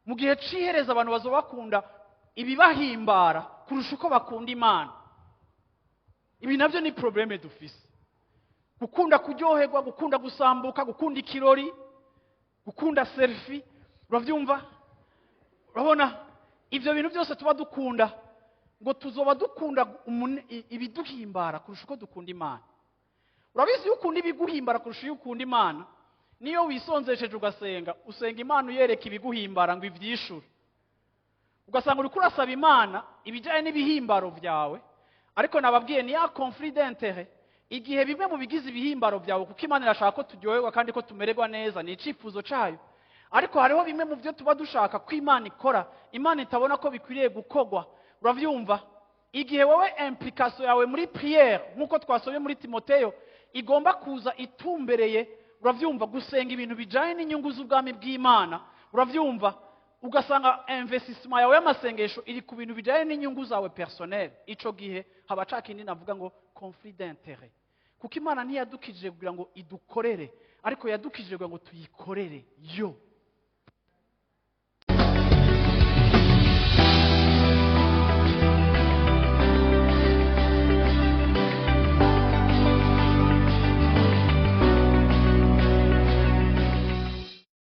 Mu gihe c'ihereza abantu bazoba bakunda ibibahimbara kurusha uko bakunda Imana. Ibi navyo ni problème dufise. Gukunda kuryoherwa, gukunda gusambuka, gukunda ikirori, gukunda selfie, uravyumva? Urabona ivyo bintu byose tuba dukunda, ngo tuzoba dukunda ibiduhimbara kurusha uko dukunda Imana. Urabizi, iyo ukunda ibiguhimbara kurusha iyo ukunda Imana, niyo wisonzesheje ugasenga, usenga Imana uyereka ibiguhimbara ngo ivyishure. Ugasanga uriko urasaba Imana ibijyanye n'ibihimbaro byawe. Ariko nababwiye, ni ya conflit d'intérêt. Igihe bimwe mu bigize ibihimbaro byawe, kuko Imana irashaka ko turyoherwa kandi ko tumererwa neza, ni icifuzo cayo, ariko hariho bimwe mu byo tuba dushaka ko Imana ikora, Imana itabona ko bikwiriye gukorwa. Uravyumva? Igihe wowe implication yawe muri prière, nk'uko twasomye muri Timoteyo, igomba kuza itumbereye, uravyumva, gusenga ibintu bijanye n'inyungu z'ubwami bw'Imana, uravyumva, ugasanga investissement yawe y'amasengesho iri ku bintu bijanye n'inyungu zawe personnel, ico gihe haba ca kindi navuga ngo conflit d'intérêt. Kuko Imana ntiyadukijije kugira ngo idukorere, ariko yadukijije kugira ngo tuyikorere yo.